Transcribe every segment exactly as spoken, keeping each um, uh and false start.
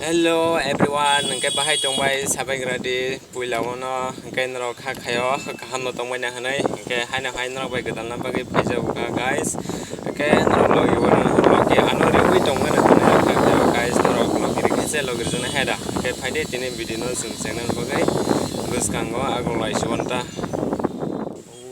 Hello everyone, hwnkhe bahai tongbai sabai gradi puila ono, hwnkhe norok kha khayo kaham no tongbai na hwnwi, hwnkhe haino hai norok bai gwdalna bagwi phaijago kha guys, hwnkhe norok logi ono logi ano riwi tongmani hwnwi kha khayo guys, norok logi rikhe se logi rwjaknai hai da, hwnkhe phaidi tini video no chwng channel bagwi bwskango agulai sibonta.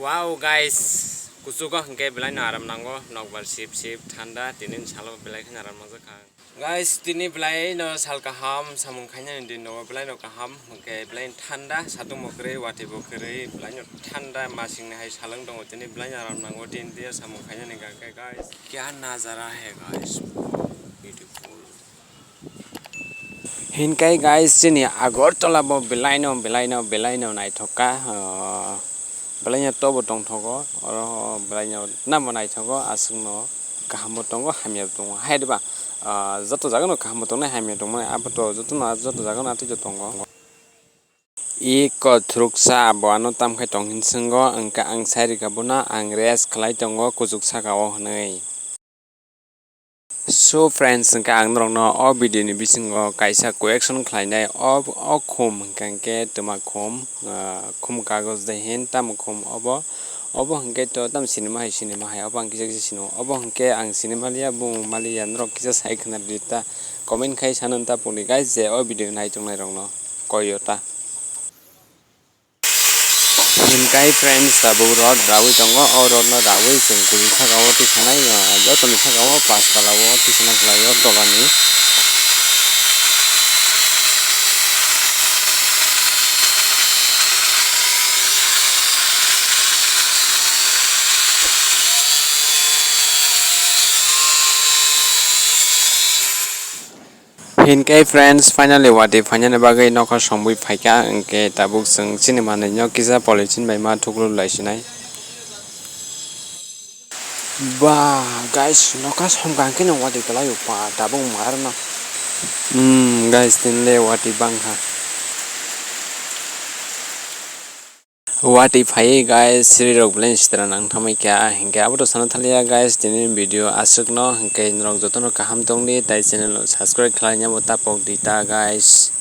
Wow guys, kuchugo hwnkhe belai no aram nango, nokbar sip sip thanda, tini salo belai kheno aram nangjakha. Guys, tini belai no sal kaham, samung khainani din no belai no kaham, hwnkhe belai no thanda, satung bo kwrwi, watwi bo kwrwi, belai no thanda, masing ni hai salwng tongo, tini belai no aram nango, tini dia samung khainani hwnkhe guys. Kya nazara hai guys, beautiful. Hinkai guys, chini Agartala bo belai no, belai no, belai no naithok kha, ah, belai no tobo tongthogo, oro belai no namo naithogo, aswk no. Kaham bo tongo, hamya bo tongo. Hai diba, ah, joto jaga no kaham bo tongnai, hamya tongmani, abo to joto no, joto jaga no atwi tongo. I kothoroksa bo ano tamkhai tong hin swngo, hwnkhe ang sai rwkha bono, ang rest khlai tongo kuchuk saka o hwnwi. So friends, hwnkhe ang norokno o video ni bisingo kaisa correction khlainai, o, o khum hwnkhe twma khum, ah, khum kagoj de hin tamo khum obo. Obo hwnkhe to tamo sinima hai, sinima hai, obo ang kisa kisa sino. Obo hwnkhe ang sinima liya, bung maliya, norok kisa sai khwna rwdi ta, comment khai sanani ta puni guys, je o video nai tongnai rokno koi o ta. Hinkai friends, tabuk rod rawi tongo, o rod no rawi chwng kuchuk saka o tisanai, ah, joto ni saka o pas tala o tisana khlai o doga ni. Hinkai friends, finally watwi phainani bagwi nokha songwi phaikha, hwnkhe tabuk chwng chini manwi no kisa polythene bai ma thuklulai sinai. Ba guys, nokha somkha hwnkhe no watwi kwlai o pa tabuk ma arno. Hmm, guys, tinle watwi bangkha. Watwi phaiwi guys, siri rok belai sitra nang thamwi kha, hinkhe abo to sana thaliya guys, tini video aswk no, hinkhe norok jotono kaham tongdi, tai channel no subscribe khlaina bo tapok di ta guys.